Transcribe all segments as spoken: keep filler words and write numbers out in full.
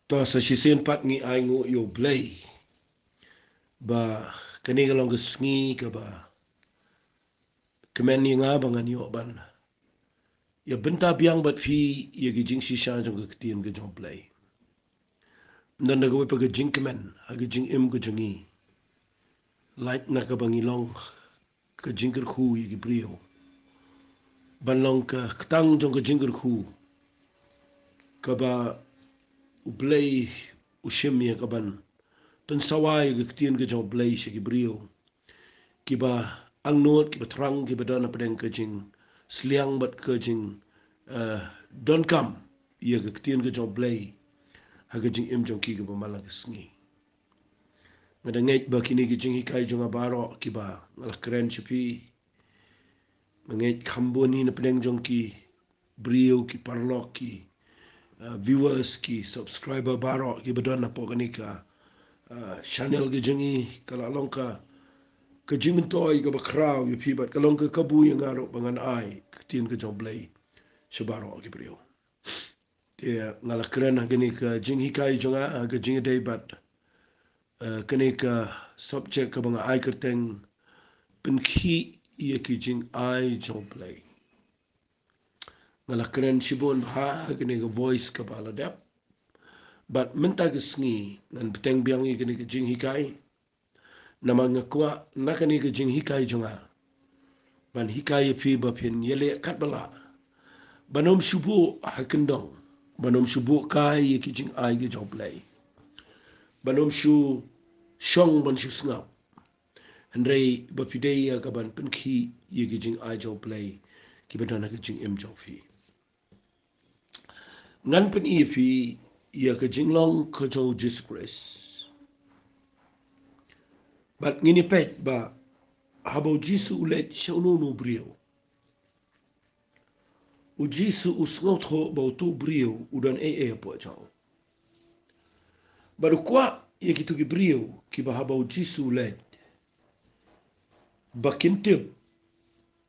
To sa shisien pat ngi ai nguh ïa U Blei ba kane ka long ka sngi kaba kmen ïa nga ba ngan ïoh ban ïa bynta biang bad phi ïa ki jingshisha jong ka ktien ka jong U Blei. Ym don da kawei pat ka jingkmen ha ka jingim ka jong ngi lait na kaba ngi long ka jingkyrkhu ïa ki briew ban long ka ktang jong ka jingkyrkhu kaba U Blei u shim ïa ka ban pynsawa ïa ka ktien ka jong U Blei sha ki briew kiba angnud, kiba thrang, kiba don hapdeng ka jingsliang bad ka jing, eh, donkam ïa ka ktien ka jong U Blei ha ka jingim jong ki kaba man la ka sngi. Nga da ngeit ba kine ki jinghikai jong nga baroh kiba nga la kren sha phi, nga ngeit kham bun hi na pdeng jong ki briew, ki paralok, ki, uh, viewers, ki subscriber baroh kiba don hapoh kane ka, uh, channel ka jong ngi, ka la long ka, ka jingmyntoi kaba khraw ïa phi bad ka long ka kabu ïa nga ruh ba ngan ai ka ktien ka jong U Blei sha baroh ki briew. Te nga la kren ha kane ka jinghikai jong nga, ha ka jingïadei bad, eh, kane ka subject kaba nga ai kyrteng Pynkhih ïa ki jingai jong U Blei. Nga la kren shibun bha ha kane ka voice kaba la dep. Bad mynta ka sngi ngan bteng biang ïa kane ka jinghikai. Namar nga kwah na kane ka jinghikai jong nga ban hikai ïa phi ba phin ïaleh katba lah, ban ym shu buh ha kyndong, ban ym shu buh kai ïa ki jingai ki jong U Blei, ban ym shu shong ban shu sngap, hynrei ba phi dei ïa ka ban pynkhih ïa ki jingai jong U Blei kiba don ha ka jingim jong phi. Ngan pyni ïa phi ïa ka jinglong ka jong U Jisu Khrist. Bad ngin ïa peit ba haba U Jisu u leit sha uno uno u briew, U Jisu u sngewthuh ba uto u briew u don ei ei hapoh jong u. Bad u kwah ïa kito ki briew kiba haba U Jisu u leit ba kin tip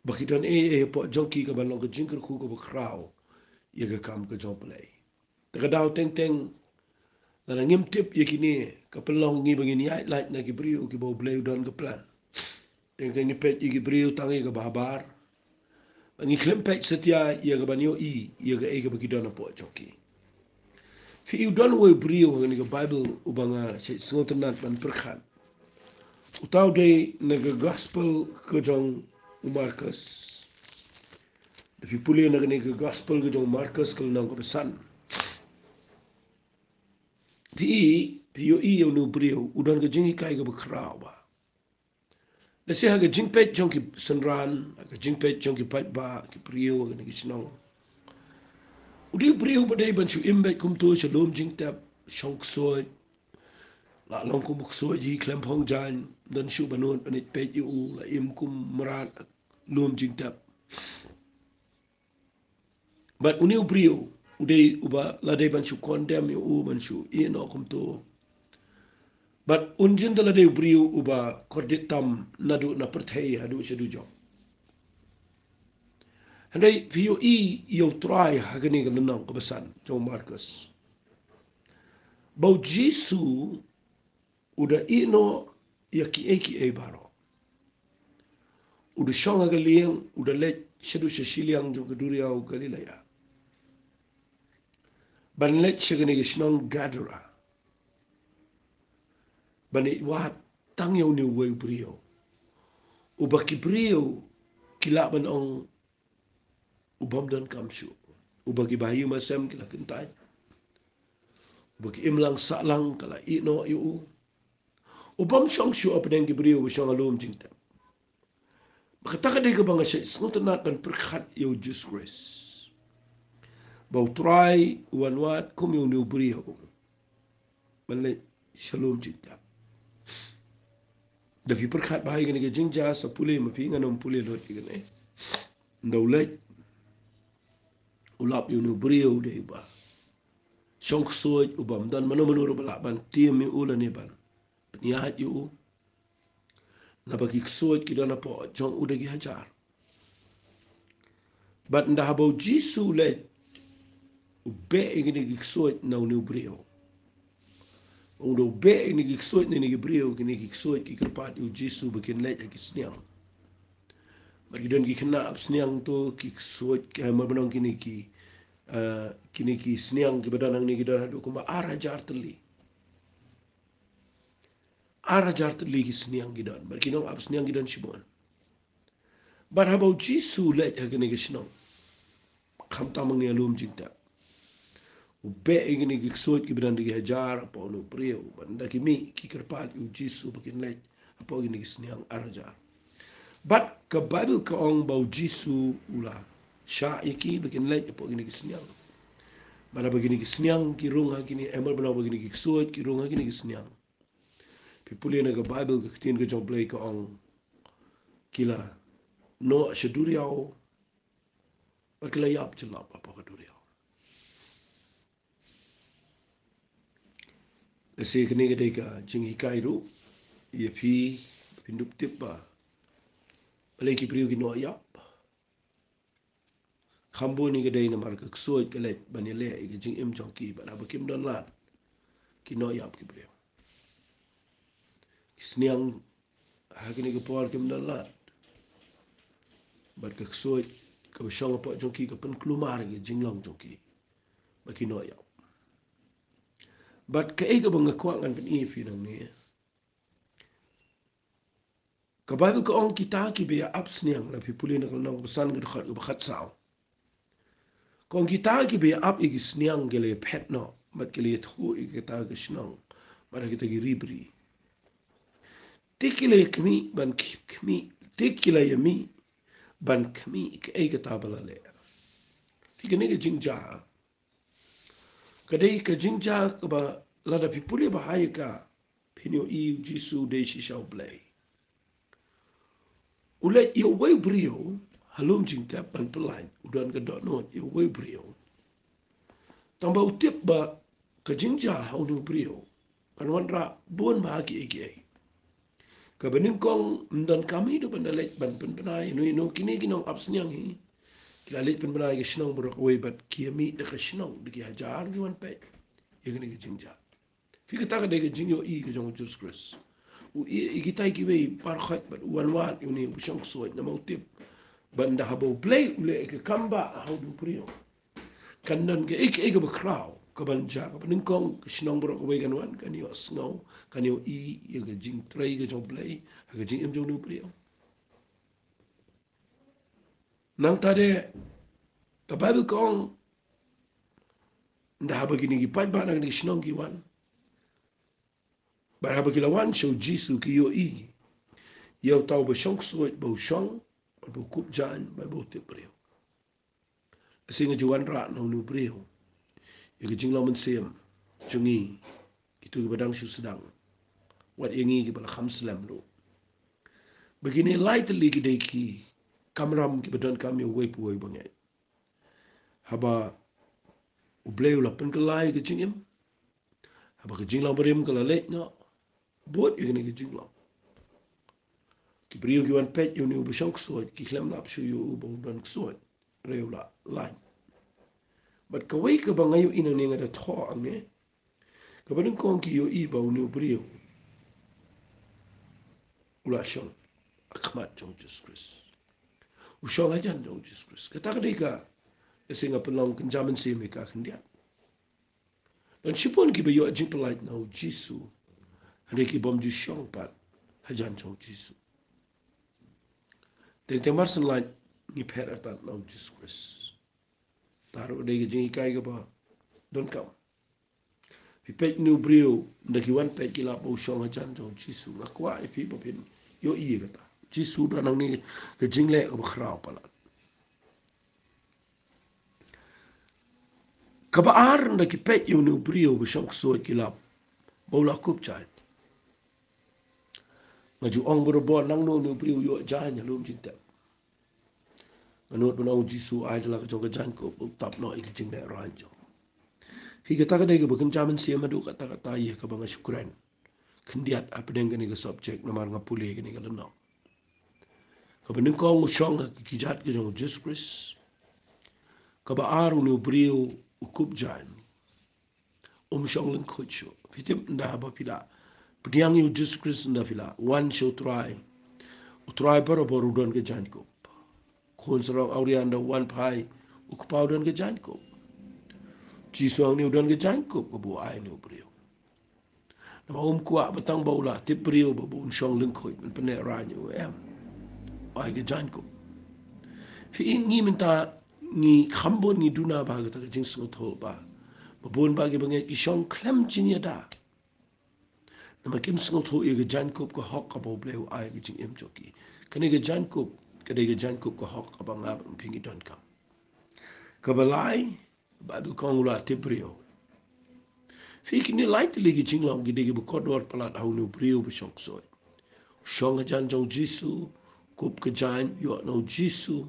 ba ki don ei ei hapoh jong ki kaba long ka jingkyrkhu kaba khraw ïa ka kam ka jong U Blei. Te ka daw teng teng lada ngim tip ïa kine, ka pynlong ngi ba ngin ïaid lait na ki briew kiba U Blei u don ka plan. Teng teng ngi peit ïa ki briew tang ïa kaba habar, ba ngi khlem peit satia ïa kaban ïohi ïa kaei kaba ki don hapoh jong ki. Phi i, u don uwei u briew ha kane ka Baibl uba nga shait sngewtynnat ban pyrkhat. Uta u dei na ka Gospel ka jong u Markus. Da phi pule na kane ka Gospel ka jong u Markus ka lynnong kaba san, phi i, phi ïohi ïa une u briew, u don ka jinghikai kaba khraw bha. Lehse ha ka jingpeit jong ki synran, ha ka jingpeit jong ki paidbah, ki briew ha kane ka shnong, u dei u briew ba dei ban shu im beit kumto sha lum jingtep, shong ksuid, la long kum u ksuid hi khlem phong jaiñ, don shuh ba nud ban ïeit peit ïa u, la im kum mrad lum jingtep. Bad une u briew u dei uba la dei ban shu condemn ïa u, ban shu ïeh noh kumto. Bad un jin da la dei u briew uba kordit tam naduh na pyrthei haduh sha dujok. Hynrei phi ïohi ïa U Trai ha kane ka lynnong kaba san jong u Markus, ba U Jisu u da ïeh noh ïa kiei kiei baroh. U da shong ha ka lieng, u da leit shaduh sha shiliang jong ka duriaw Galilea, ban leit sha kane ka shnong Gadara, ban ïeit wad tang ïa une uwei u briew, uba ki briew ki lah ban ong u bym donkam shuh, uba ki bahaïing bahasem ki la kyntait, uba ki imlang sahlang ka la ïeh noh ïa u, u bym shong shuh hapdeng ki briew ba shong ha lum jingtep. Ba kata ka dei kaba nga shait sngewtynnat ban pyrkhat ïa U Jisu Khrist, ba U Trai u wan wad kum ïa une u briew ban leit sha lum jingtep. Da phi pyrkhat bha ïa kane ka jingjia, sa pule ma phi, ngan ym pule lut ïa kane. Ynda u leit, u lap ïa une u briew u dei uba shong ksuid, u bym don mano mano ruh ba lah ban tim ïa u lane ban pynïaid ïa u, naba ki ksuid ki don hapoh jong u da ki hajar. Bad ynda haba U Jisu u leit, u beh ïa kine ki ksuid na une u briew. Ong da u beh ïa kine ki ksuid, ïa kine ki briew, kine ki ksuid ki kyrpad ïa u Jisu ba kin leit ha ki sniang. Bad ki don ki khynnah ap sniang to, ki ksuid, eh, ma ba nong kine ki, eh, kine ki sniang ki ba don hangne ki don haduh kumba ar hajar tylli. Ar hajar tylli ki sniang ki don. Bad ki nong ap sniang ki don shibun. Bad haba u Jisu u leit ha kane ka shnong, khamtam ma ngi ïa lum jingtep, u beh ïa kine ki ksuid ki ba don da ki hajar hapoh une u briew. Bad ynda ki mih ki kyrpad ïa u Jisu ba kin leit hapoh kine ki sniang ar hajar. Bad ka Baibl ka ong ba u Jisu u la shah ïa ki ba kin leit hapoh kine ki sniang. Bad haba kine ki sniang ki rung ha kine, eh, ma ba nong ba kine ki ksuid ki rung ha kine ki sniang, phi pule na ka Baibl, ka ktien ka jong U Blei ka ong, ki la noh sha duriaw bad ki la ïap jyllop hapoh ka duriaw. Lehse kane ka dei ka jinghikai ruh ïa phi, phin dup tip ba balei ki briew ki noh ïap. Kham bun hi ka dei namar ka ksuid ka leit ban ïaleh ïa ka jingim jong ki, bad haba kim don lad, ki noh ïap ki briew. Ki sniang ha kine ki por kim don lad, bad ka ksuid kaba shong hapoh jong ki ka pynkulmar ïa ka jinglong jong ki, bad ki noh ïap. Bad kaei kaba nga kwah ngan pyni ïa phi nangne, ka Baibl ka ong kita kiba ïa ap sniang, lada phi pule na ka lynnong kaba san ka dkhot kaba khatsaw, ka ong kita kiba ïa ap ïa ki sniang ki la ïa phet noh bad ki la ïathuh ïa kita ki shnong bad ha kita ki ri bri. Te ki la ïa khmih ban khmih, te ki la ïa mih ban khmih kaei kata ba la leh. Phi, kane ka jingjia ka dei ka jingjia kaba lada phi pule bha ïa ka, phin ïohi U Jisu u dei shisha U Blei. U leit ïa uwei u briew ha lum jingtep ban pyllait, u don ka dohnud ïa uwei u briew. Tangba u tip ba ka jingjia ha une u briew kan wanrah bun bha kiei kiei. Kaba nyngkong, ym donkam hi ruh ban da leit ban pynbna ïano ïano, kine ki nong ap sniang hi ki la leit pynbna ïa ka shnong baroh kawei bad ki ïa mih da ka shnong, da ki hajar ki wan peit ïa kane ka jingjia. Phi, kata ka dei ka jingïohi ka jong U Jisu Khrist. U ïeh ïa kitai kiwei, par khoit bad u wan wad ïa une uba shong ksuid namar u tip ba ynda haba U Blei u leh ïa ka kam ba ha une u briew, kan don kaei kaei kaba khraw kaban jia. Kaba nyngkong, ka shnong baroh kawei kan wan, kan ïohsngew, kan ïohi ïa ka jingtrei ka jong U Blei ha ka jingim jong une u briew. Nangta de ka Baibl ka ong, ynda haba kine ki paidbah na kane ka shnong ki wan, bad haba ki la wan sha U Jisu, ki ïohi ïa uta uba shong ksuid ba u shong bad ba u kup jaiñ bad ba u tip briew. Lehse nga ju wanrah na une u briew ïa ka jinglong mynsiem jong ngi, kito kiba dang shu sdang, wat ïa ngi kiba la kham slem ruh, ba kine lai tylli ki dei ki kamram kiba donkam ïa uwei pa uwei bangeit. Haba U Blei u la pynkylla ïa ka jingim, haba ka jinglong barim ka la leit noh, bud ïa kane ka jinglong. Ki briew ki wan peit ïa une uba shong ksuid, ki khlem lap shuh ïa u ba u don ksuid, hynrei u la lait. Bad kawei kaba nga ïohi nangne, nga da thoh hangne, kaba nyngkong ki ïohi ba une u briew u la shong ha khmat jong U Jisu Khrist. U shong hajan jong U Jisu Khrist. Kata ka dei ka, lehse nga pynlong kynja mynsiem ïa ka khyndiat. Don shibun kiba ïoh jingpyllait na U Jisu, hynrei ki bym ju shong pat hajan jong U Jisu. Teng teng mar shen lait ngi phet artat na U Jisu Khrist. Kata ruh dei ka jinghikai kaba donkam. Phi peit une u briew, ynda ki wan peit ki lap ba u shong hajan jong U Jisu. Nga kwah ïa phi ba phin ïohi ïa kata. U Jisu u don hangne ka jingleh kaba khraw palat. Kaba ar, ynda ki peit ïa une u briew ba shong ksuid ki lap ba u la kup jaiñ. Nga ju ong barabor, nangno une u briew u ïoh jaiñ ha lum jingtep? Nga nud ban ong U Jisu u ai da la ka jong ka jaiñkup, u tap noh ïa ka jinglehraiñ jong u. Hi, kata ka dei kaba kynja mynsiem haduh katta katta ïa kaba nga shu kren khyndiat hapdeng kane ka subject namar nga pule kane ka lynnong. Kaba nyngkong, u shong ha ki kjat ka jong U Jisu Khrist. Kaba ar, une u briew u kup jaiñ. um shong lyngkhuid shuh. Phi tip ynda haba phi la pdiang ïa u Jisu Khrist, ynda phi la wan sha u Trai, u Trai barabor u don ka jaiñkup. Khun sarong awria ynda u wan phai, u Kpa u don ka jaiñkup. Jisu hangne u don ka jaiñkup kaba u ai ïa une u briew. Namar um kwah ba tang ba u la tip briew ba, ba un shong lyngkhuid ban pyneh rain ïa u, em. U ai ka jaiñkup. Phi i, ngi mynta ngi kham bun ngi duna bha ha kata ka jingsngewthuh ba, ba bun ba kiba ngeit ki shong khlem jingïada. Namar kim sngewthuh ïa ka jaiñkup ka hok kaba U Blei u ai ha ka jingim jong ki. Kane ka jaiñkup ka dei ka jaiñkup ka hok kaba nga bad phi ngi donkam. Kaba lai, Baibl ka ong u la tip briew. Phi, kine lai tylli ki jinglong ki dei kiba kordor palat ha une u briew ba shong ksuid. U shong hajan jong u Jisu, kup ka jaiñ, u ïoh na u Jisu,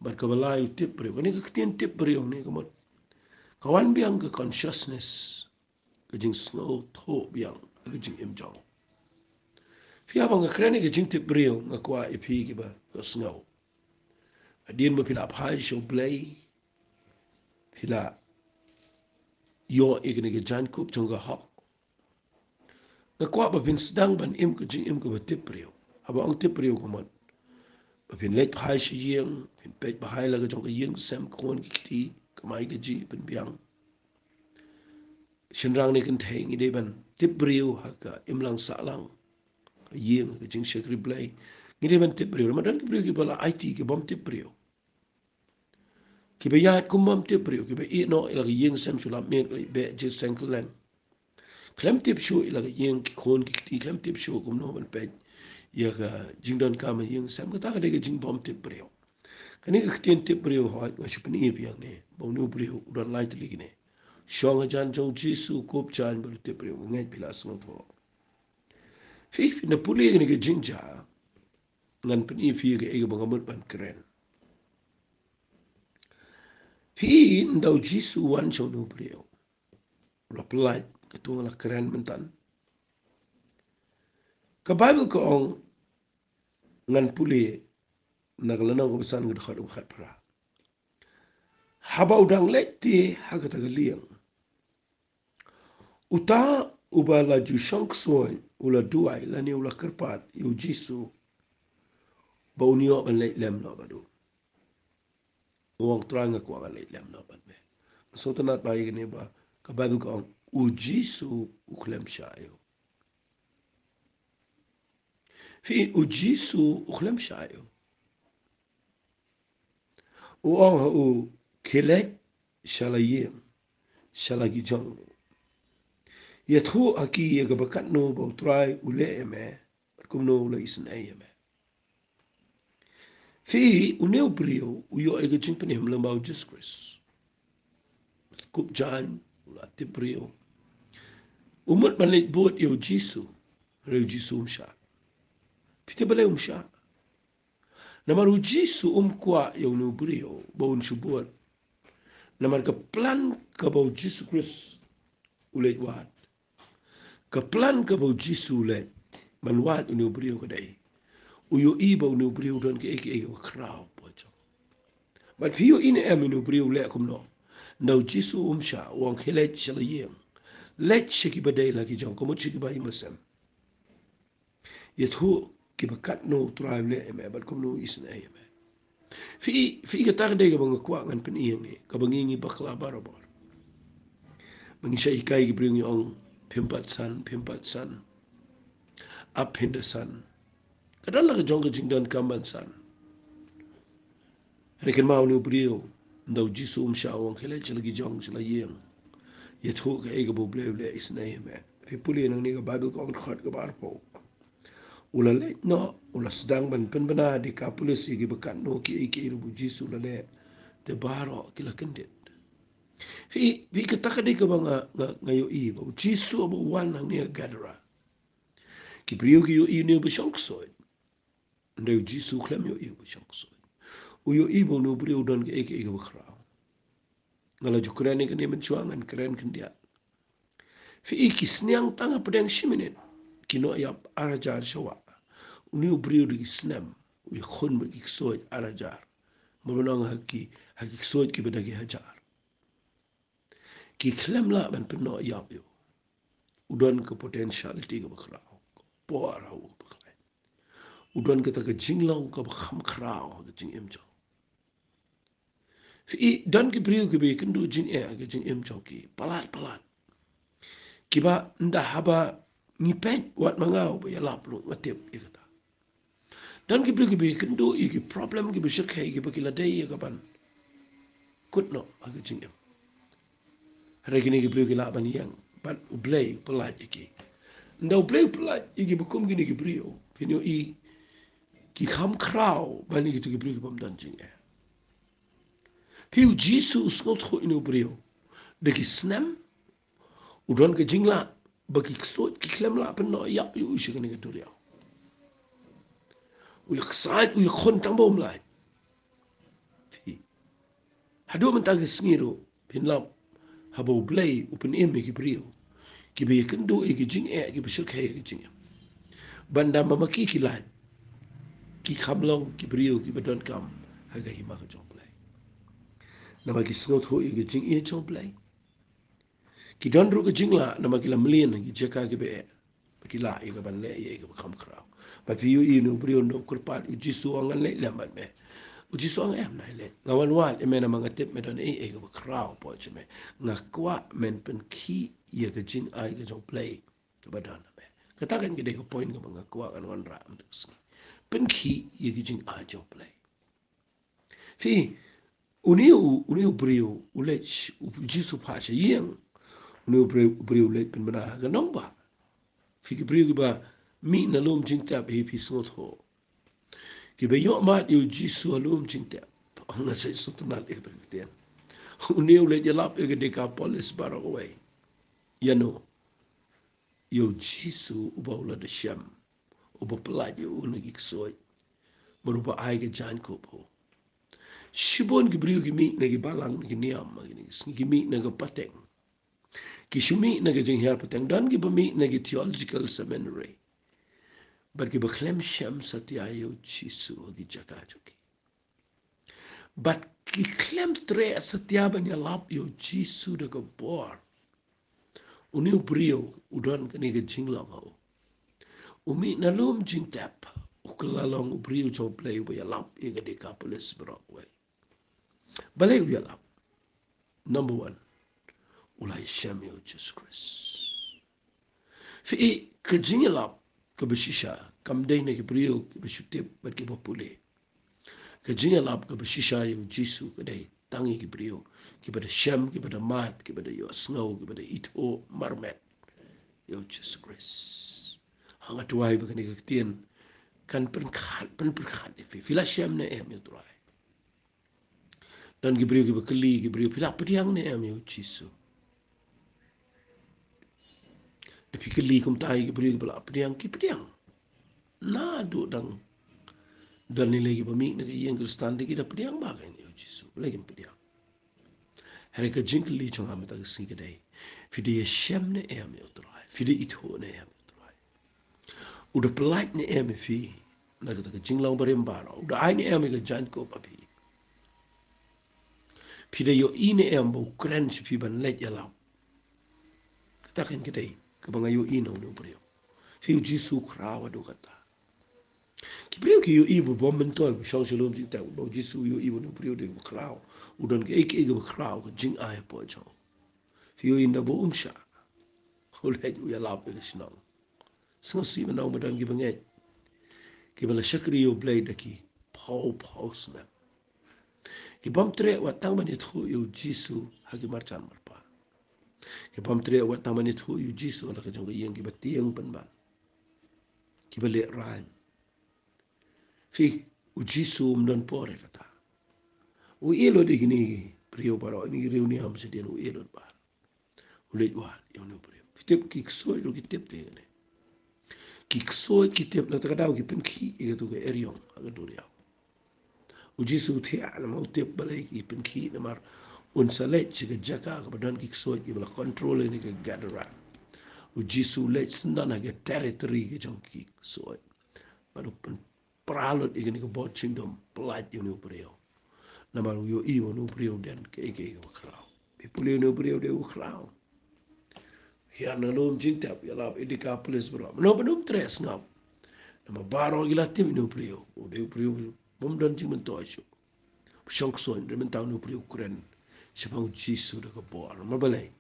bad kaba lai u tip briew. Kane ka ktien tip briew ne ka mut ka wan biang ka consciousness, ka jingsngewthuh biang ha ka jingim jong. Phi, haba nga kren ïa ka jingtip briew nga kwah ïa phi kiba ïohsngew. Hadien ba phi la phai sha U Blei, phi la ïoh ïa kane ka jaiñkup jong ka hok. Nga kwah ba phin sdang ban im ka jingim kaba tip briew. Haba ong tip briew ka mut ba phin leit phai sha ïing, phin peit bha ïa la ka jong ka ïing ka sem, khun ki kti, kamai kajih, pynbiang. Shynrang ne kynthei, ngi dei ban tip briew ha ka imlang sahlang, ka ïing, ka jingshakri Blei. Ngi dei ban tip briew. Namar don ki briew kiba la aiti ki bym tip briew. Kiba ïaid kum bym tip briew, kiba ïeh noh ïa la ka ïing sem shu lap miet, ka la beh jingïaseng kylleng. Khlem tip shuh ïa la ka ïing, ki khun ki kti, khlem tip shuh kumno ban peit ïa ka jingdonkam ha ïing sem. Kata ka dei ka jingbym tip briew. Kane ka ktien tip briew, hooid, nga shu pyni ïa phi hangne ba une u briew u don lai tylli kine. Shong hajan jong u Jisu, kup jaiñ bad u tip briew. Nga ngeit phi la sngewthuh. Phi, phin da pule kane ka jingjia, ngan pyni ïa phi kaei kaba nga mut ban kren. Phi, ynda u Jisu u wan sha une u briew, u la pyllait, katto nga la kren mynta. Ka Baibl ka ong, ngan pule na ka lynnong kaba san, ka dkhot kaba khatphra. Haba u dang leit te ha kata ka lieng, uta uba la ju shong ksuid u la duwai lane u la kyrpad ïa u Jisu ba un ïoh ban leit lem noh bad u. U ong, Trai, nga kwah ngan leit lem noh bad me. Nga sngewtynnat bha ïa kane ba ka Baibl ka ong u Jisu u khlem shah ïa u. Phi, u Jisu u khlem shah ïa u. U ong ha u, khie leit sha la ïing, sha la ki jong. Ïathuh ha ki ïa kaba katno ba u Trai u leh ïa me bad kumno u la isynei ïa me. Phi, une u briew u ïoh ïa ka jingpynim lyngba u Jisu Khrist. Kup jaiñ, u la tip briew. U mut ban leit bud ïa u Jisu, hynrei u Jisu um shah. Phi tip balei um shah? Namar u Jisu um kwah ïa une u briew ba un shu bud. Namar ka plan kaba u Jisu Khrist u leit wad, ka plan kaba u Jisu u leit ban wad une u briew ka dei u ïohi ba une u briew u don kaei kaei kaba khraw hapoh jong. Bad phi ïohi ne em une u briew u leh kumno? Ynda u Jisu um shah, u ong, khie leit sha la ïing, leit sha kiba dei la ki jong, ka mut sha kiba im ba sem. Ïathuh kiba katno u Trai u leh ïa me bad kumno u isynei ïa me. Phi, phi, kata ka dei kaba nga kwah ngan pyni hangne, kaba ngi ngi bakla barabor. Ba ngi shait hikai ki briew ngi ong, phim pat san, phim pat san, ap phin da san. Ka don la ka jong ka jingdonkam ban san. Hynrei kynmaw une u briew, ynda u Jisu um shah, u ong, khie leit sha la ki jong, sha la ïing, ïathuh kaei kaba U Blei u leh, isynei ïa me. Phi pule nangne ka Baibl ka ong, dkhot kaba arphew, u la leit noh, u la sdang ban pynbna Dekapolis ïa kiba katno kiei kiei ruh ba u Jisu u la leh, te baroh ki la kyndit. Phi, phi, kata ka dei kaba nga, nga, nga ïohi ba u Jisu haba u wan hangne ha Gadara, ki briew ki ïohi une uba shong ksuid. Hynrei u Jisu u khlem ïohi uba shong ksuid. U ïohi ba une u briew u don kaei kaei kaba khraw. Nga la ju kren ïa kane mynshuwa, ngan kren khyndiat. Phi, ki sniang tang hapdeng shi minit ki noh ïap ar hajar sha wah. Une u briew da ki snem u ïakhun bad ki ksuid ar hajar. Mo, ban ong ha ki, ha ki ksuid kiba da ki hajar. ki khlem lah ban pynnoh ïap ïa u. U don ka potentiality kaba khraw, ka por ha u kaba khlaiñ. U don kata ka jinglong kaba kham khraw ha ka jingim jong. Phi i, don ki briew kiba ïakynduh jingeh ha ka jingim jong ki palat palat, kiba ynda haba ngi peit wat ma nga uba ïalap ruh nga tip ïa kata. Don ki briew kiba ïakynduh ïa ki problem kiba shyrkhei kiba ki la dei ïa ka ban kut noh ha ka jingim. Hynrei kine ki briew ki lah ban ïeng bad U Blei u pynlait ïa ki. Ynda U Blei u pynlait ïa ki ba kum kine ki briew, phin ïohi ki kham khraw ban ïa kito ki briew ki bym don jingeh. Phi, U Jisu u sngewthuh ïa une u briew da ki snem. U don ka jinglah ba ki ksuid ki khlem lah pynnoh ïap ïa u sha kane ka duriaw. U ïaksaid, u ïakhun tang ba um lait. Phi, haduh mynta ka sngi ruh phin lap haba U Blei u pynim ïa ki briew kiba ïakynduh ïa ki jingeh kiba shyrkhei ha ka jingim, ban da ma ki ki lait, ki kham long ki briew kiba donkam ha ka hima ka jong U Blei. Namar ki sngewthuh ïa ka jingïeit jong U Blei. Ki don ruh ka jinglah namar ki la mlien ha ki jaka kiba eh, ba ki lah ïa ka ban leh ïa ka ba kham khraw. Bad phi ïohi une u briew u kyrpad, U Jisu u ong, ngan leit lem bad me. U Jisu u ong, em, nai leit. Nga wan wad ïa me namar nga tip me don ei ei kaba khraw hapoh jong me. Nga kwah men pynkhih ïa ka jingai ka jong U Blei kaba don ha me. Kata kan ka dei ka point kaba nga kwah ngan wanrah mynta ka sngi. Pynkhih ïa ka jingai jong U Blei. Phi, une u, une u briew u leit, U Jisu u phah sha ïing. Une u briew, u briew u leit pynbna ha ka nongbah. Phi, ki briew kiba mih na lum jingtep hi, phi sngewthuh, kiba ïohmad ïa U Jisu ha lum jingtep. Nga sa sngewtynnat ïa kata ka ktien. Une u leit ïalap ïa ka Dekapolis baroh kawei. Ïano? Ïa U Jisu uba u la da shem, uba pynlait ïa u na ki ksuid, bad uba ai ka jaiñkup ha u. Shibun ki briew ki mih na ki balang, na ki niam, na ki, ki mih na ka pateng. Ki shu mih na ka jinghiar pateng. Don kiba mih na ki theological seminary, bad kiba khlem shem satia ïa U Jisu ha ki jaka jong ki. Bad ki khlem treh satia ban ïalap ïa U Jisu da ka bor. Une u briew u don kane ka jinglong ha u. U mih na lum jingtep, u kylla long u briew jong U Blei uba ïalap ïa ka Dekapolis baroh kawei. Balei u ïalap? Number one, u la ïashem ïa U Jisu Khrist. Phi i, ka jingïalap kaba shisha kam dei na ki briew kiba shu tip bad kiba pule. Ka jingïalap kaba shisha ïa U Jisu ka dei tang ïa ki briew kiba da shem, kiba da mad, kiba da ïohsngew, kiba da ithuh marmet ïa U Jisu Khrist. Nga duwai ba kane ka ktien kan pynkhih, pynpyrkhat ïa phi. Phi la shem ne em ïa U Trai? Don ki briew kiba kylli ki briew, phi la pdiang ne em ïa U Jisu? Da phi kylli kumta ïa ki briew kiba la pdiang, ki pdiang. Naduh dang don lei lei kiba mih na ka ïing Khristan te ki da pdiang bha ïa U Jisu. Balei kim pdiang? Hynrei ka jingkylli jong nga mynta ka sngi ka dei, phi da ïashem ne em ïa U Trai? Phi da ithuh ne em ïa U Trai? U da pynlait ne em ïa phi na kata ka jinglong barim baroh? U da ai ne em ïa ka jaiñkup ha phi? Phi da ïohi ne em ba u kren sha phi ban leit ïalap? Kata kan ka dei kaba nga ïohi na une u briew. Phi, U Jisu u khraw haduh katta. Ki briew ki ïohi ba bym myntoi ba u shong sha lum jingtep, ba U Jisu u ïohi ba une u briew u dei uba khraw, u don kaei kaei kaba khraw, ka jingai hapoh jong u. Phi ïohi ynda ba um shah, u leit u ïalap ïa ka shnong. Sngewsih ban ong ba don kiba ngeit, kiba la shakri ïa U Blei da ki phew phew snem, ki bym treh wat tang ban ïathuh ïa U Jisu ha ki marjan marpa. Ki bym treh wat tang ban ïathuh ïa U Jisu ha la ka jong ka ïing, kiba tieng pynban, kiba leh raiñ. Phi, U Jisu um don por ïa kata. U ïeh lut ïa kine ki briew baroh, kine ki riewniam shadien, u ïeh lut bha. U leit wad ïa une u briew. Phi tip, ki ksuid ruh ki tip te kane. Ki ksuid ki tip, na kata ka daw ki pynkhih ïa kato ka eriong ha ka duriaw. U Jisu u thiah namar u tip balei ki pynkhih, namar un sa leit sha ka jaka kaba don ki ksuid kiba la control ïa kane ka Gadara. U Jisu u leit syndon ha ka territory ka jong ki ksuid. Bad u pynpra lut ïa kane ka bor jingdum, pynlait ïa une u briew. Namar u ïohi ba une u briew u don kaei kaei kaba khraw. Phi pule une u briew u dei u khraw. Hiar na lum jingtep, ïalap ïa Dekapolis baroh. Mano ban ym treh sngap? Namar baroh ki la tip une u briew u dei u briew bym don jingmyntoi shuh. Shong ksuid, hynrei mynta une u briew u kren shaphang u Jisu da ka bor. Namar balei?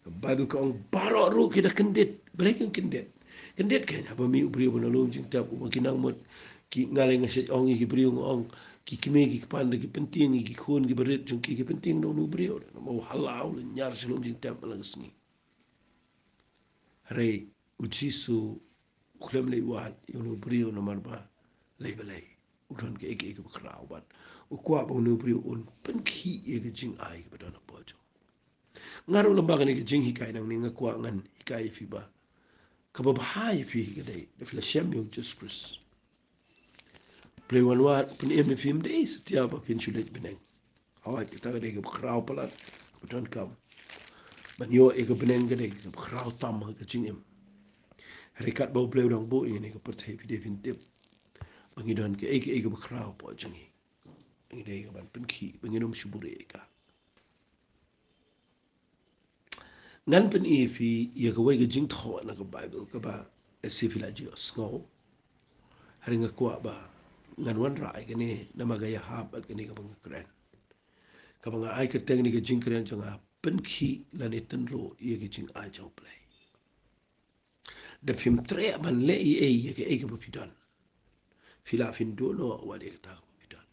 Ka Baibl ka ong baroh ruh ki da kyndit. Balei kin kyndit? Kyndit kein haba mih u briew uba na lum jingtep, uba ki nang mut, ki, nga lei nga shait ong ïa ki briew, nga ong ki kmie ki kpa da ki pyntieng ïa ki khun kiba rit jong ki, ki pyntieng da une u briew. Namar u hala u lynñiar sha lum jingtep man la ka sngi. Hynrei u Jisu u khlem leit wad ïa une u briew namar balei? Balei? U don kaei kaei kaba khraw bad u kwah ba une u briew un pynkhih ïa ka jingai kaba don hapoh jong u. Nga ruh lyngba kane ka jinghikai nangne nga kwah ngan hikai ïa phi ba kaba bha ïa phi ka dei da phi la shem ïa u Jisu Khrist. Blei wan wad, u pynim ïa phi, ym dei satia ba phin shu leit bneng. Hooid, kata ka dei kaba khraw palat kaba donkam. Ban ïoh ïa ka bneng ka dei kaba khraw tam ha ka jingim. Hynrei katba U Blei u dang buh ïa kane ka pyrthei, phi dei phin tip ba ngi don kaei kaei kaba khraw hapoh jong ngi. Ba ngi dei ka ban pynkhih, ba ngin ym shu buhrieh ïa ka. Ngan pyni ïa phi ïa kawei ka jingthoh na ka Baibl kaba lehse phi la ju ïohsngew. Hynrei nga kwah ba ngan wanrah ïa kane namar ka ïahap bad kane kaba nga kren. Kaba nga ai kyrteng ïa kane ka jingkren jong nga, pynkhih lane tynruh ïa ka jingai jong U Blei. Da phim treh ban leh ei ei ïa kaei kaba phi don, phi lah phin duh noh wat ïa kata kaba phi don.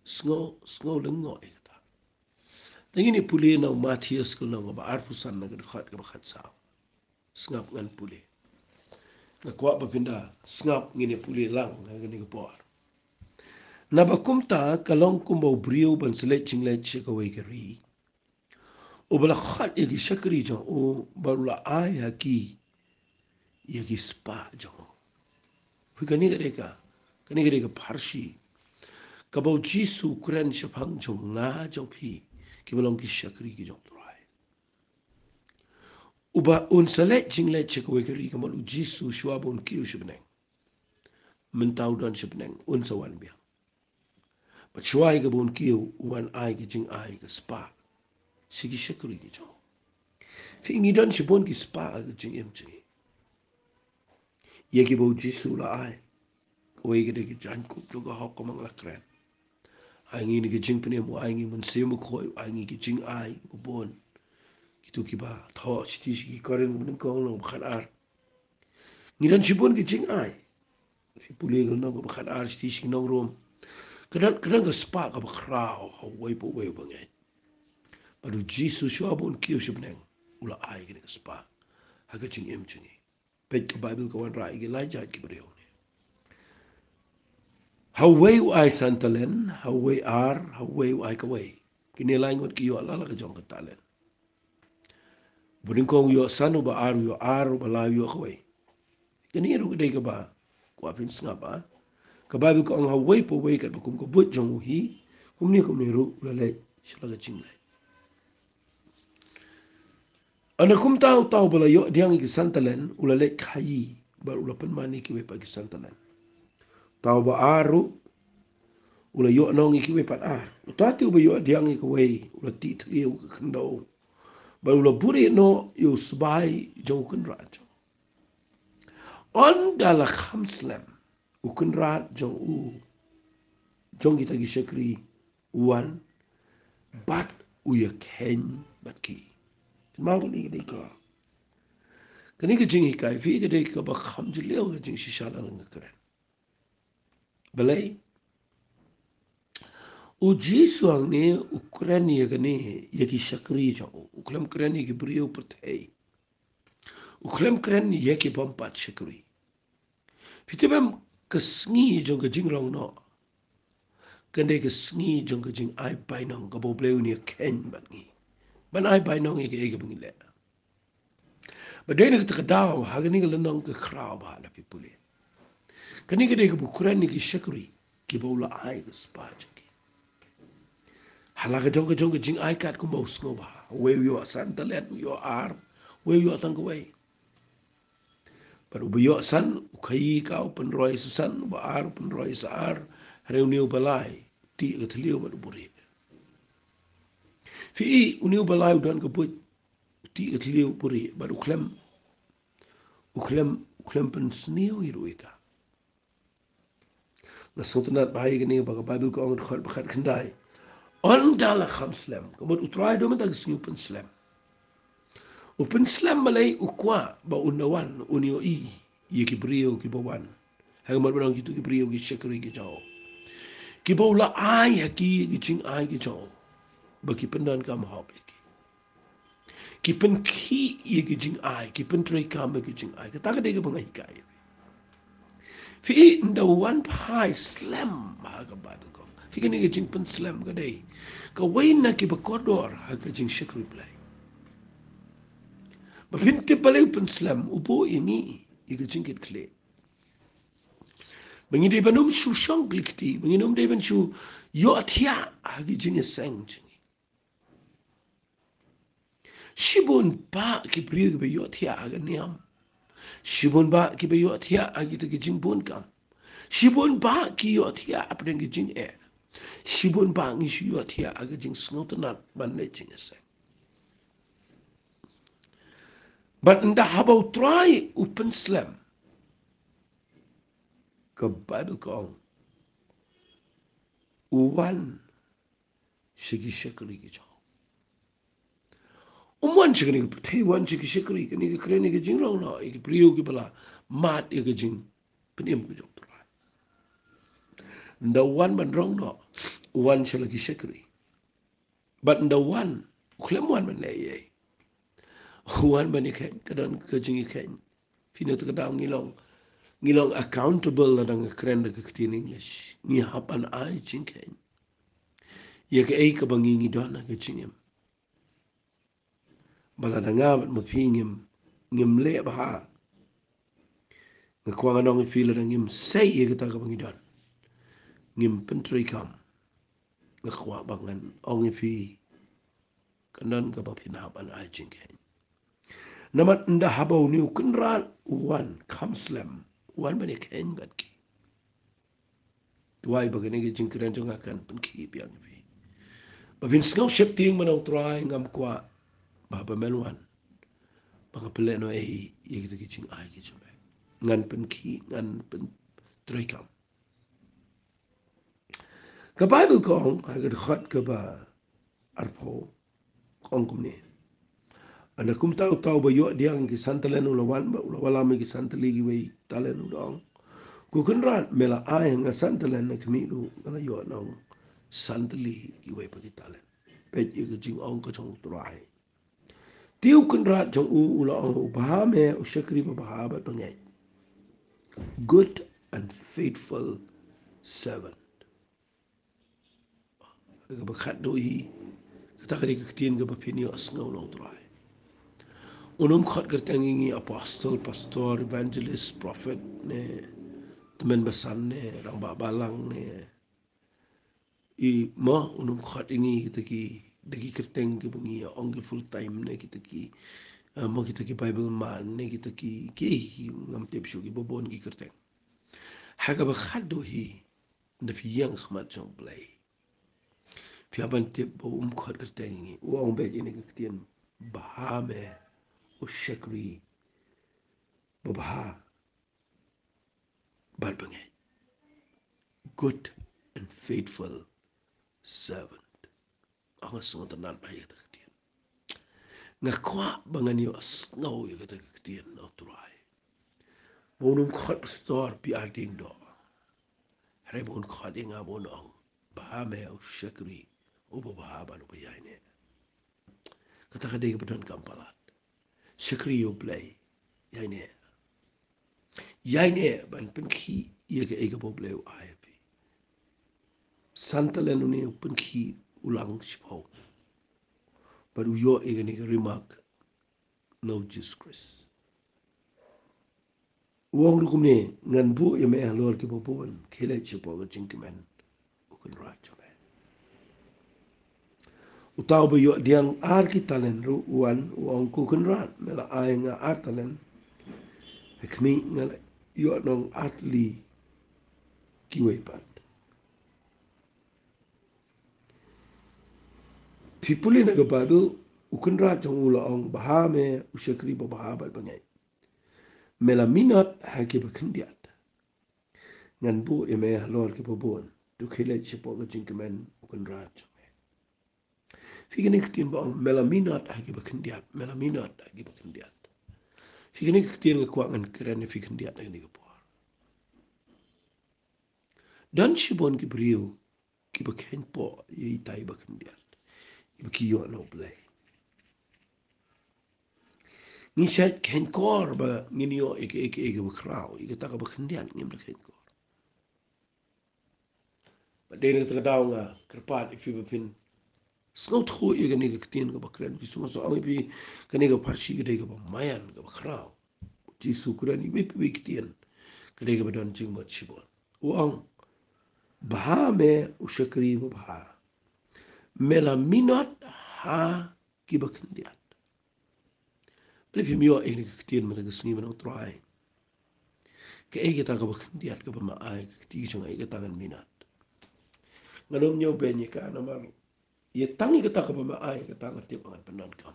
Sngew, sngew lyngngoh ïa kata. Te ngin ïa pule na u Mathaios ka lynnong kaba arphew san na ka dkhot kaba khatsaw. Sngap ngan pule. Nga kwah ba phin da sngap, ngin ïa pule lang ha kane ka por. Naba kumta ka long kumba u briew ban sa leit jingleit sha kawei ka ri, uba la khot ïa ki shakri jong u bad u la ai ha ki ïa ki spah jong u. Phi, kane ka dei ka, kane ka dei ka pharshi kaba u Jisu u kren shaphang jong nga jong phi kiba long ki shakri ki jong U Trai. Uba un sa leit jingleit sha kawei ka ri, ka mut u Jisu shuwa ba un kiew sha bneng. Mynta u don sha bneng, un sa wan biang. Bad shuwa ïa kaba un kiew, u wan ai ka jingai ka spah sha ki shakri ki jong u. Phi, ngi don shibun ki spah ha ka jingim jong ngi. Ïa kiba u Jisu u la ai. Kawei ka dei ka jaiñkup jong ka hok kumba nga la kren. Ai ngi ïa ka jingpynim, u ai ngi Mynsiem Bakhuid, u ai ngi ka jingai kaba bun. Kito kiba thoh shithi sha ki Korinth kaba nyngkong lynnong ba khatar. Ngi don shibun ki jingai. Phi pule ka lynnong kaba khatar shithi sha ki nong Rom. Ka don, ka don ka spah kaba khraw ha uwei pa uwei uba ngeit. Bad u Jisu shuwa ba un kiew sha bneng, u la ai kane ka spah ha ka jingim jong ngi. Peit, ka Baibl ka wanrah ïa ki lai jait ki briew ne. Ha uwei u ai san talent, ha uwei ar, ha uwei u ai kawei. Kine lai ngut ki ïoh la la ka jong ka talent. Uba nyngkong u ïoh san, uba ar u ïoh ar, uba lai u ïoh kawei. Kane ruh ka dei kaba kwah phin sngap, ah. Ka Baibl ka ong ha uwei pa uwei katba kum ka buit jong u hi, kumne kumne ruh u la leit sha la ka jingleit. Ana kumta uta uba la ïoh diang ïa ki san talent u la leit khaïi bad u la pynman ïa kiwei pat ki san talent. Uta uba ar ruh u la ïoh nong ïa kiwei pat ar. Uta te uba ïoh diang ïa kawei u la tih thliew ka khyndew bad u la buhrieh noh ïa u sbai jong u kynrad jong u. Ynda la kham slem, u kynrad jong u, jong kita ki shakri, u wan bad u ïakheiñ bad ki. Kynmaw, kane ka dei ka, kane ka jinghikai phi, ka dei kaba kham jylliew ka jingshisha lada nga kren. Balei? U Jisu hangne u kren ïa kane, ïa ki shakri jong u. U khlem kren ïa ki briew pyrthei. U khlem kren ïa ki bym pat shakri. Phi tip em, ka sngi jong ka jingrong noh ka dei ka sngi jong ka jingai bainong, kaba U Blei un ïakheiñ bad ngi ban ai bainong ïa kaei kaba ngi leh. Bad dei na kata ka daw, ha kane ka lynnong ka khraw ba lada phi pule, kane ka dei kaba u kren ïa ki shakri kiba u la ai ka spah jong ki. Ha la ka jong ka jong ka jingai katkum ba u sngewbha. Uwei u ïoh san talent, u ïoh ar, uwei u ïoh tang kawei. Bad uba ïoh san u khaïi ka, u pynroi sa san, uba ar u pynroi sa ar, hynrei une uba lai, tih ka thliew bad u buhrieh. Phi i, une uba lai u don ka buit, u tih ka thliew, u buhrieh, bad u khlem, u khlem, u khlem pynsniew ïa ruh ïa ka. Nga sngewtynnat bha ïa kane ba ka Baibl ka ong, dkhot ba khatkhyndai, ynda la kham slem. Ka mut U Trai u don mynta ka sngi u pynslem. U pynslem balei? U kwah ba ynda wan un ïohi ïa ki briew kiba wan, ha ka mut ba ong, kito ki briew ki shakri ki jong u, kiba u la ai ha ki ïa ki jingai ki jong u, ba ki pyndonkam hok ïa ki. Ki pynkhih ïa ki jingai, ki pyntreikam ïa ki jingai. Kata ka dei kaba nga hikai. Phi i, ynda u wan phai slem ha ka Baibl ka ong. Phi, kane ka jingpynslem ka dei kawei na kiba kordor ha ka jingshakri Blei. Ba phin tip balei u pynslem, u buh ïa ngi ïa ka jingkitkhlieh, ba ngin dei ban ym shu shong kli kti, ba ngin ym dei ban shu ïohthiah ha ki jingïaseng jong ngi. Shibun bah ki briew kiba ïohthiah ha ka niam. Shibun bah kiba ïohthiah ha kita ki jingbun kam. Shibun bah ki ïohthiah hapdeng ki jingeh. Shibun bah ngi shu ïohthiah ha ka jingsngewtynnat ban leh jingïaseng. Bad ynda haba U Trai u pynslem, ka Baibl ka ong, u wan sha ki shakri ki jong u. Um wan sha kane ka pyrthei, wan sha ki shakri. Kane ka kren ïa ka jingrong noh ïa ki briew kiba la mad ïa ka jingpynim ka jong U Trai. Ynda u wan ban rong noh, u wan sha la ki shakri. Bad ynda u wan, u khlem wan ban leh ei ei. U wan ban ïakheiñ, ka don ka jingïakheiñ. Phi, na kata ka daw ngi long, ngi long accountable, lada nga kren da ka ktien English. Ngi hap ban ai jingkheiñ ïa kaei kaba ngi, ngi don ha ka jingim. Ba lada nga bad ma phi ngim, ngim leh bha, nga kwah ngan ong ïa phi, lada ngim sei ïa kata kaba ngi don, ngim pyntreikam, nga kwah ba ngan ong ïa phi, ka don kaba phin hap ban ai jingkheiñ. Namar ynda haba une u Kynrad u wan kham slem, u wan ban ïakheiñ bad ki. Duwai ba kane ka jingkren jong nga kan pynkhih biang ïa phi, ba phin sngew sheptieng, ba ong, Trai, ngam kwah ba haba men wan, ba nga pynlehnohei ïa kita ki jingai ki jong me. Ngan pynkhih, ngan pyntreikam. Ka Baibl ka ong ha ka dkhot kaba arphew, ka ong kumne: Ynda kumta uta uba ïoh diang ki san talent u la wan bad u la wallam ïa ki san tylli kiwei ki talent, u da ong, Ko Kynrad, me la ai ha nga san talent, ha khmih ruh nga la ïoh noh san tylli kiwei pat ki talent. Peit ïa ka jingong ka jong U Trai. Te u kynrad jong u u la ong, U bha me, u shakri babha bad bangeit. Good and faithful servant. Kaba khatduh hi, kata ka dei ka ktien kaba phin ïohsngew na U Trai. Un ym khot kyrteng ïa ngi apostle, pastor, evangelist, prophet, ne tymmen basan, ne rangbah balang, ne i, mo, un ym khot ïa ngi kita ki, da ki kyrteng kiba ngi ong ki full time, ne kita ki, eh, mo, kita ki Bible man, ne kita ki, ki, ngam tip shuh, kiba bun ki kyrteng. Ha kaba khatduh hi, ynda phi ïeng ha khmat jong U Blei, phi hap ban tip ba u ym khot kyrteng ïa ngi. U ong beit ïa kane ka ktien, bha me, u shakri babha bad bangeit. Good and faithful servant. Nga sngewtynnat bha ïa kata ka ktien. Nga kwah ba ngan ïohsngew ïa kata ka ktien na U Trai. Ba un ym khot pastor P R Diengdoh, hynrei ba un khot ïa nga, ba un ong, bha me, u shakri uba bha bad uba ïaineh. Kata ka dei kaba donkam palat. Shakri ïa U Blei, ïaineh. Ïaineh ban pynkhih ïa kaei kaba U Blei u ai ha phi. San talent une u pynkhih, u lang shiphew. Bad u ïoh ïa kane ka remark na U Jisu Khrist. U ong ruh kumne, ngan buh ïa me halor kiba bun, khie leit shapoh ka jingkmen, u kynrad jong me. Uta uba ïoh diang ar ki talent ruh u wan, u ong, Ko kynrad, me la ai ha nga ar talent, ha khmih nga la ïoh noh ar tylli kiwei pat. Phi pule na ka Baibl, u Kynrad jong u la ong, "Bha me, u shakri babha bad bangeit. Me la minot ha ki bakhyndiat. Ngan buh ïa me halor ki babun. To khie leit shapoh ka jingkmen, u Kynrad jong me." Phi kane ka ktien ba ong, "Me la minot ha ki bakhyndiat, me la minot ha ki bakhyndiat." Phi kane ka ktien nga kwah ngan kren ïa phi khyndiat ha kane ka por. Don shibun ki briew kiba kheiñpoh ïa itai bakhyndiat, iba ki ïoh na U Blei. Ngi shait kheiñkor ba ngin ïoh ïa ka, ïa ka, ïa ka bakhraw, ïa kata kaba khyndiat ngim da kheiñkor. Bad dei na kata ka daw nga kyrpad ïa phi ba phin sngewthuh ïa kane ka ktien kaba kren. Phi sngewthuh ong ïa phi kane ka pharshi ka dei kaba maïan, kaba khraw. Jisu kren iwei pa iwei ktien ka dei kaba don jingmut shibun. U ong, "Bha me, u shakri babha. Me la minot ha ki bakhyndiat." Balei phim ïoh ïa kane ka ktien mynta ka sngi, mynta U Trai? Kaei kata kaba khyndiat kaba me ai, ka kti jong nga, ïa kata ngan minot. Ngan ym ñiew beiñ ïa ka namar ïa tang ïa kata kaba me ai, kata nga tip ngan pyndonkam.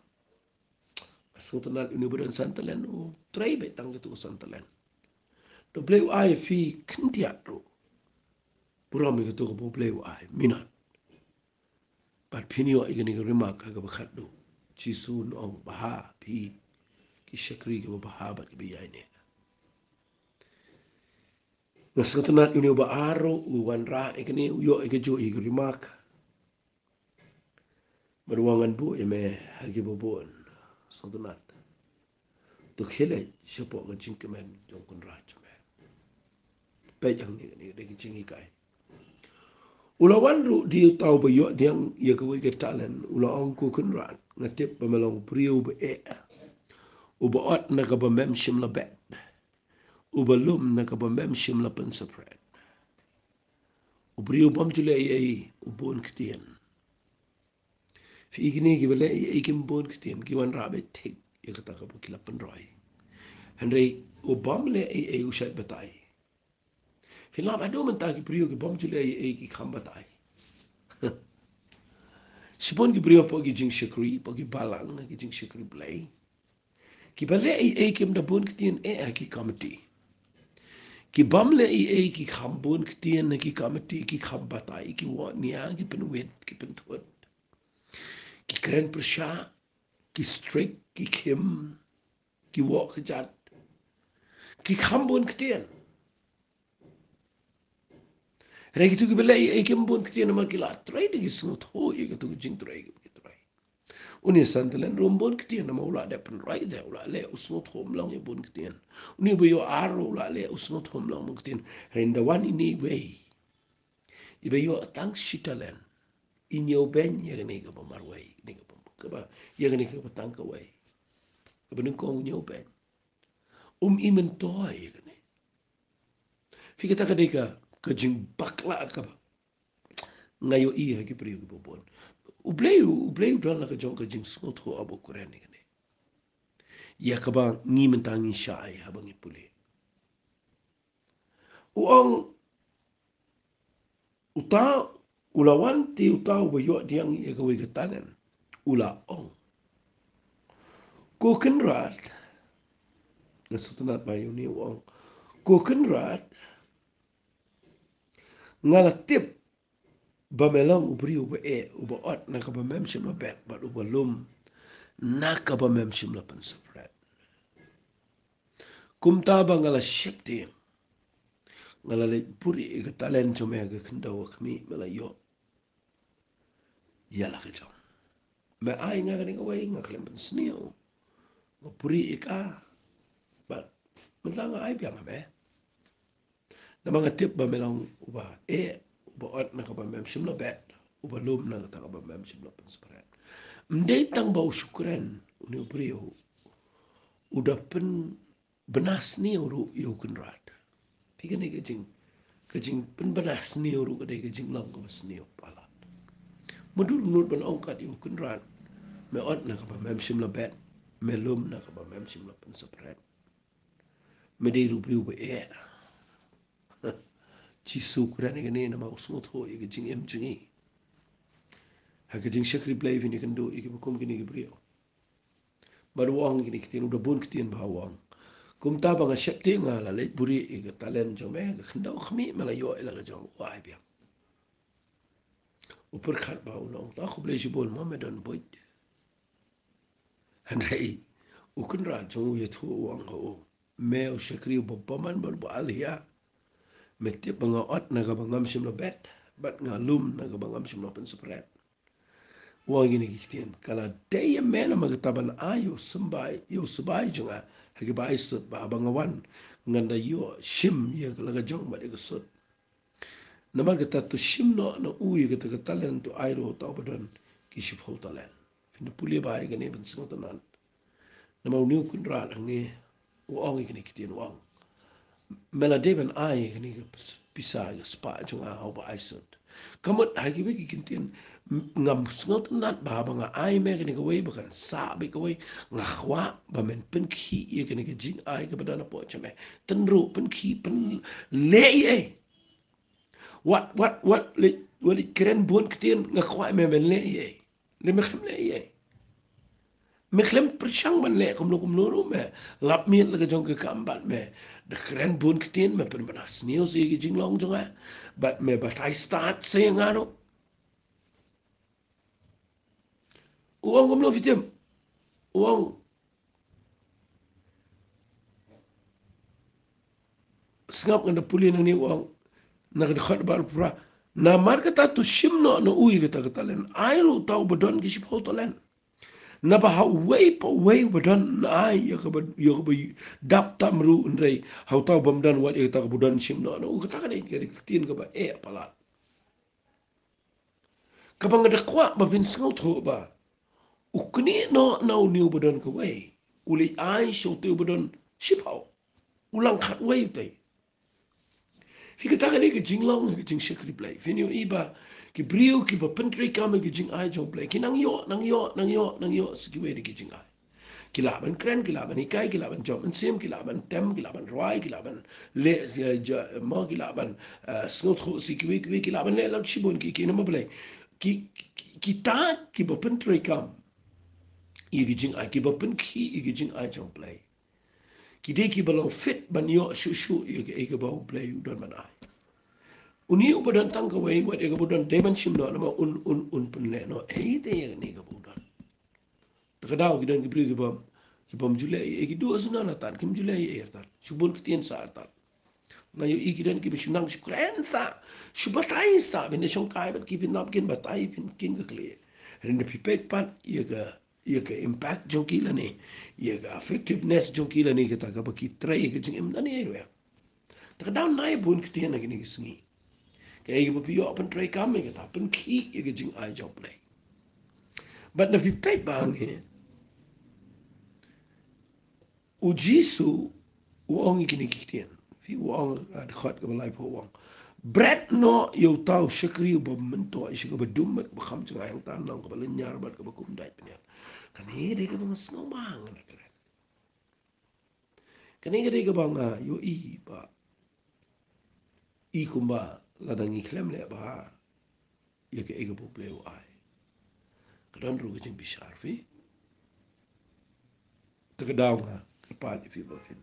Nga sngewtynnat une ba don san talent u trei beit tang katu ka san talent. Da U Blei u ai ïa phi khyndiat ruh, burom ïa katu kaba U Blei u ai, minot. Bad phin ïoh ïa kane ka remark ha kaba khatduh. Jisu un ong, "Bha phi, ki shakri kiba bha bad kiba ïaineh." Nga sngewtynnat une uba ar ruh u wanrah ïa kane, u ïoh ïa kajuh ïa ka remark. Bad u ong, "Ngan buh ïa me ha ki babun." Sngewtynnat. To khie leit shapoh ka jingkmen jong u Kynrad jong me. Peit hangne, kane ka dei ka jinghikai. U la wan ruh da uta uba ïoh pdiang ïa kawei ka talent, u la ong, "Ko Kynrad, nga tip ba me long u briew uba eh, uba ot na kaba mem shym la bet, uba lum na kaba mem shym la pynsaphriang. U briew bym ju leh ei ei, u bun ktien." Phi i kine kiba leh ei ei kim bun ktien, ki wanrah beit thik ïa kata kaba ki la pynroi. Hynrei u bym leh ei ei u shait batai. Phi lap haduh mynta ki briew ki bym ju leh ei ei ki kham batai. Shibun ki briew hapoh ki jingshakri, hapoh ki balang, ki jingshakri Blei, kiba leh ei ei kim da bun ktien eh ha ki komiti. Ki bym leh ei ei ki kham bun ktien ha ki komiti, ki kham batai, ki wad nia, ki pynwit, ki pynthut, ki kren pyrshah, ki strict, ki khim, ki wad kjat, ki kham bun ktien. Hynrei kitu kiba leh ei ei kim bun ktien namar ki la trei da ki sngewthuh ïa katu ka jingtrei kaba ki trei. Une san talent ruh um bun ktien namar u la dep pynroi te, u la leh, u sngewthuh, um long ïa bun ktien. Une uba ïoh ar ruh u la leh, u sngewthuh, um long bun ktien. Hynrei ynda wan ine iwei iba ïoh tang shi talent, i ñiewbeiñ ïa kane kaba marwei, kane kaba, kaba, ïa kane kaba tang kawei, kaba nyngkong u ñiewbeiñ. Um i myntoi ïa kane. Phi, kata ka dei ka, ka jingbakla kaba nga ïohi ha ki briew kiba bun. U Blei, U Blei u don la ka jong ka jingsngewthuh haba u kren ïa kane, ïa kaba ngi mynta ngi shai haba ngi pule. U ong, uta u la wan te uta uba ïoh pdiang ïa kawei ka talent, u la ong, "Ko Kynrad," nga sngewtynnat ba ïa une u ong, "Ko Kynrad, nga la tip ba me long u briew uba eh, uba ot na kaba mem shym la bet, bad uba lum na kaba mem shym la pynsaphriang. Kumta ba nga la sheptieng, nga la leit buhrieh ïa ka talent jong me ha ka khyndew, ha khmih, me la ïoh ïa la ka jong. Me ai nga kane kawei, nga khlem pynsniew, nga buhrieh ïa ka, bad mynta nga ai biang ha me. Namar nga tip ba me long uba eh, uba ot na kaba mem shym la bet, uba lum na kata kaba mem shym la pynsaphriang." Ym dei tang ba u shu kren une u briew, u da pynbna sniew ruh ïa u Kynrad. Phi, kane ka jing, ka jingpynbna sniew ruh ka dei ka jinglong kaba sniew palat. Mutdur mut ban ong kat ïa u Kynrad, me ot na kaba mem shym la bet, me lum na kaba mem shym la pynsaphriang, me dei ruh u briew uba eh. Jisu u kren ïa kane namar u sngewthuh ïa ka jingim jong ngi. Ha ka jingshakri Blei phin ïakynduh ïa kiba kum kine ki briew. Bad u ong ïa kine ki ktien, u da bun ktien ba u ong. Kumta ba nga sheptieng nga la leit buhrieh ïa ka talent jong me, ka khyndew khmih me la ïoh ïa la ka jong, u ai biang. U pyrkhat bha, u ong, ta khublei shibun mo, me don buit. Hynrei u kynrad jong u ïathuh, u ong ha u, me u shakri uba bymman bad uba alhia. Me tip ba nga ot na kaba ngam shym la bet, bad nga lum na kaba ngam shym la pynsyrpad. U ong ïa kine ki ktien, ka la dei ïa me namar kata ban ai ïa u symbai, ïa u symbai jong nga ha kiba ai sut, ba haba nga wan ngan da ïoh shim ïa la ka jong bad ïa ka sut. Namar kata to shim noh na u ïa kata ka talent, to ai ruh ha uta uba don ki shiphew talent. Phin da pule bha ïa kane ban sngewtynnat. Namar une u kynrad hangne u ong ïa kine ki ktien, u ong, me la dei ban ai ïa kane ka pis-, pisa, ka spah jong nga ha uba ai sut. Ka mut ha kiwei ki ktien, m-, ngam sngewtynnat ba haba nga ai me kane kawei ba kan sah beit kawei, nga kwah ba men pynkhih ïa kane ka jingai kaba don hapoh jong me. Tynruh, pynkhih, pynleh ei ei. Wat, wat, wat leit, wat leit kren bun ktien, nga kwah me, men leh ei ei. Leh, me khlem leh ei ei. Me khlem pyrshang ban leh kumno kumno ruh, me lap miet la ka jong ka kam bad me da kren bun ktien, me pynbna sniew sa ïa ki jinglong jong nga bad me batai stad sa ïa nga ruh. U ong kumno, phi tip? U ong, sngap, ngan da pule nangne, u ong na ka dkhot ba arphew phra, namar kata to shim noh na u ïa kata ka talent, ai ruh uta uba don ki shiphew talent. Naba ha uwei pa uwei uba don yn ai ïa kaba, ïa kaba dap tam ruh, hynrei ha uta u bym don, wat ïa kata kaba don shim noh na u. Kata ka dei ka ktien kaba eh palat. Kaba nga da kwah ba phin sngewthuh ba u knieh noh na une uba don kawei, u leit ai sha ute uba don shiphew. U langkhat wei ute. Phi, kata ka dei ka jinglong, ka jingshakri Blei. Phin ïohi ba ki briew kiba pyntreikam ïa ka jingai jong Blei, ki nang ïoh, nang ïoh, nang ïoh, nang ïoh sa kiwei de ki jingai. Ki lah ban kren, ki lah ban hikai, ki lah ban jop mynsiem, ki lah ban tem, ki lah ban rwai, ki lah ban leh, eh, ja-, mo, ki lah ban, eh, sngewthuh sa kiwei kiwei, ki lah ban leh lut shibun ki, ki, namar balei? Ki, ki, kita kiba pyntreikam ïa ka jingai, kiba pynkhih ïa ka jingai jong Blei, ki dei kiba long fit ban ïoh shuh shuh ïa kaei kaba U Blei u don ban ai. Une uba don tang kawei, wat ïa kaba u don dei ban shim noh, namar un, un, un pynleh noh ei te ïa kane kaba u don. Te ka daw ki don ki briew ki bym, ki bym ju leh ei ei, ki duh sngewthuh artat, kim ju leh ei ei artat. Shu bun ktien sah artat. Nga ïohi ki don kiba shu nang shu kren sah, shu batai sah, phin da shongkai bad ki, phin nang, kin batai, phin, kin khleh. Hynrei lada phi peit pat ïa ka, ïa ka impact jong ki lane ïa ka effectiveness jong ki lane kata kaba ki trei ïa ka jingim lane ïa ruh. Te ka daw nai bun ktien ha kine ki sngi. Kaei kaba phi ïoh pyntreikam ïa kata, pynkhih ïa ka jingai jong U Blei. Bad lada phi peit ba hangne, U Jisu u ong ïa kine ki ktien. Phi, u ong, ah, dkhot kaba laiphew, u ong, bret noh ïa uta u shakri uba myntoi sha kaba dum bad kaba kham jngai, hangta nang kaba lynñiar bad kaba kum dait bniat. Kane dei kaba nga sngew ba ngan kren. Kane ka dei kaba nga ïohi ba i kumba lada ngi khlem leh bha ïa kaei kaba U Blei u ai, ka don ruh ka jingbishar, phi. Te ka daw nga kyrpad ïa phi ba phin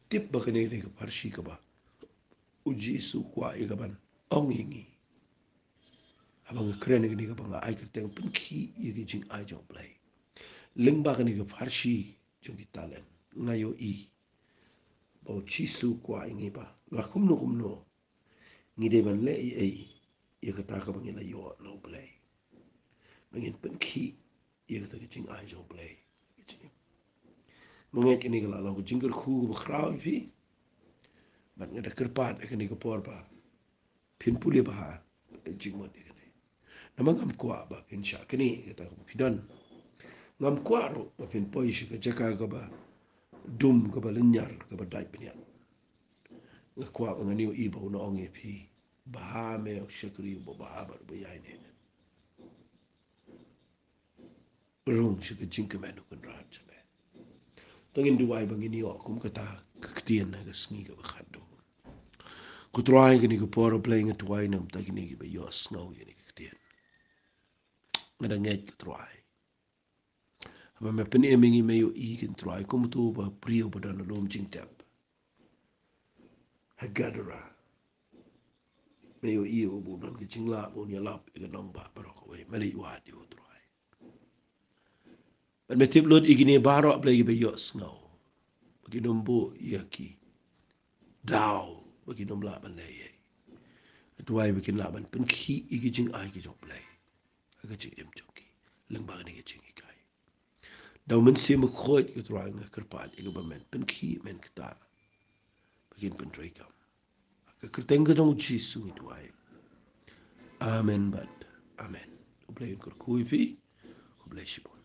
tip ba kane ka dei ka pharshi kaba U Jisu u kwah ïa ka ban ong ïa ngi. Haba nga kren ïa kane kaba nga ai kyrteng pynkhih ïa ka jingai jong U Blei lyngba kane ka pharshi jong ki talent, nga ïohi ba U Jisu u kwah ïa ngi ba la kumno kumno ngi dei ban leh ei ei ïa kata kaba ngi la ïoh na U Blei, ba ngin pynkhih ïa kata ka jingai jong U Blei. Nga ngeit kane ka la long ka jingkyrkhu kaba khraw ïa phi. Bad nga da kyrpad ha kane ka por ba phin pule bha ha ka jingmut ïa kane. Namar ngam kwah ba phin shah knieh ïa kata kaba phi don. Ngam kwah ruh ba phin poi sha ka jaka kaba dum, kaba lynñiar, kaba dait bniat. Nga kwah ba ngan ïohi ba un ong ïa phi, bha me u shakri uba bha bad uba ïaineh. Rung sha ka jingkmen u Kynrad jong me. To ngin duwai ba ngin ïoh kum kata ka ktien ha ka sngi kaba khatduh. Ko Trai, kane ka por, A Blei, nga duwai na ka bynta kine kiba ïohsngew ïa kane ka ktien. Nga da ngeit ko Trai. Haba me pynim ïa ngi, me ïohi ko Trai, kum uto u briew ba don ha lum jingtep ha Gadara. Me ïohi u ba u don ka jinglah ba un ïalap ïa ka nongbah baroh kawei. Me leit wad ïa u Trai. Bad me tip lut ïa kine baroh Blei kiba ïohsngew ba kin ym buh ïa ki daw ba kin ym lah ban leh ei ei. Ko Trai, ba kin lah ban pynkhih ïa ki jingai ki jong U Blei ha ka jingim jong ki lyngba kane ka jinghikai. Da U Mynsiem Bakhuid ko Trai nga kyrpad ïa kaba men pynkhih, men ktah ba kin pyntreikam. Ha ka kyrteng ka jong U Jisu ngi duwai. Amen bad amen. U Blei un kyrkhu ïa phi. U Blei shibun.